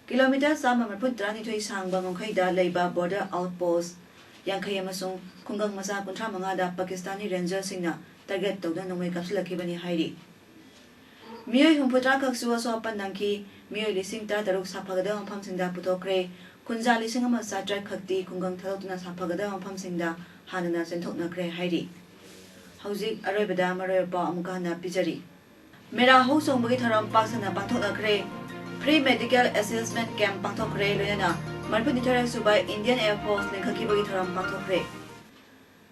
ꯀꯤꯂꯣꯃꯤꯇꯔ ꯆꯥꯝꯃ ꯃꯔꯤꯐꯨ ꯇꯔꯥꯅꯤꯊꯣꯏ ꯁꯥꯡꯕ ꯉꯝꯈꯩꯗ ꯂꯩꯕ border outpost ꯌꯥꯡꯈꯩ ꯑꯃꯁꯨꯡ ꯈꯨꯡꯒꯪ ꯃꯆꯥ ꯀꯨꯟꯊ꯭ꯔꯥ ꯃꯉꯥꯗ ꯄꯥꯀꯤꯁꯇꯥꯅꯤ ꯔꯦꯟꯖꯔꯁꯤꯡꯅ target ꯇꯧꯗꯨꯅ ꯅꯣꯡꯃꯩ ꯀꯥꯞꯁꯤꯜꯂꯛꯈꯤꯕꯅꯤ ꯍꯥꯏꯔꯤ꯫ ꯃꯤꯑꯣꯏ ꯍꯨꯝꯐꯨꯇꯔꯥ ꯈꯛꯁꯨ ꯑꯁꯣꯛ ꯑꯄꯟ ꯅꯪꯈꯤ꯫ ꯃꯤꯑꯣꯏ ꯂꯤꯁꯤꯡ ꯇꯔꯥꯇꯔꯨꯛ ꯁꯥꯐꯒꯗꯕ ꯃꯐꯝꯁꯤꯡꯗ ꯄꯨꯊꯣꯛꯈ꯭ꯔꯦ꯫ ꯈꯨꯟꯖꯥ ꯂꯤꯁꯤꯡ ꯑꯃ ꯆꯥꯇ꯭ꯔꯦꯠ ꯈꯛꯇꯤ ꯈꯨꯡꯒꯪ ꯊꯥꯗꯣꯛꯇꯨꯅ ꯁꯥꯐꯒꯗꯕ ꯃꯐꯝꯁꯤꯡꯗ ꯍꯥꯟꯅꯅ ꯆꯦꯟꯊꯣꯛꯅꯈ꯭ꯔꯦ ꯍꯥꯏꯔꯤ꯫ ꯍꯧꯖꯤꯛ ꯑꯔꯣꯏꯕꯗ ꯃꯔꯨꯑꯣꯏꯕ ꯄꯥꯎ ꯑꯃꯨꯛꯀ ꯍꯟꯅ ꯄꯤꯖꯔꯤ꯫ ꯃꯦꯔꯥ ꯍꯧ ꯆꯣꯡꯕꯒꯤ ꯊꯧꯔꯝ ꯄꯥꯛ ꯁꯟꯅ ꯄꯥꯡꯊꯣꯛꯅꯈ꯭ꯔꯦ꯫ Free medical assessment camp ꯄꯥꯡꯊꯣꯛꯈ꯭ꯔꯦ, ꯂꯣꯏꯅꯅ ꯃꯔꯤꯐꯨꯅꯤꯊꯣꯏꯔꯛ ꯁꯨꯕ Indian Air Force ꯂꯤꯡꯈꯠꯈꯤꯕꯒꯤ ꯊꯧꯔꯝ ꯄꯥꯡꯊꯣꯛꯈ꯭ꯔꯦ꯫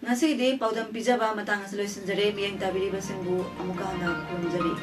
ꯉꯁꯤꯒꯤꯗꯤ ꯄꯥꯎꯗꯝ ꯄꯤꯖꯕ ꯃꯇꯥꯡ ꯑꯁꯤ ꯂꯣꯏꯁꯤꯟꯖꯔꯦ꯫ ꯃꯤꯠꯌꯦꯡ ꯇꯥꯕꯤꯔꯤꯕꯁꯤꯡꯕꯨ ꯑꯃꯨꯛꯀ ꯍꯟꯅ ꯈꯨꯔꯨꯝꯖꯔꯤ꯫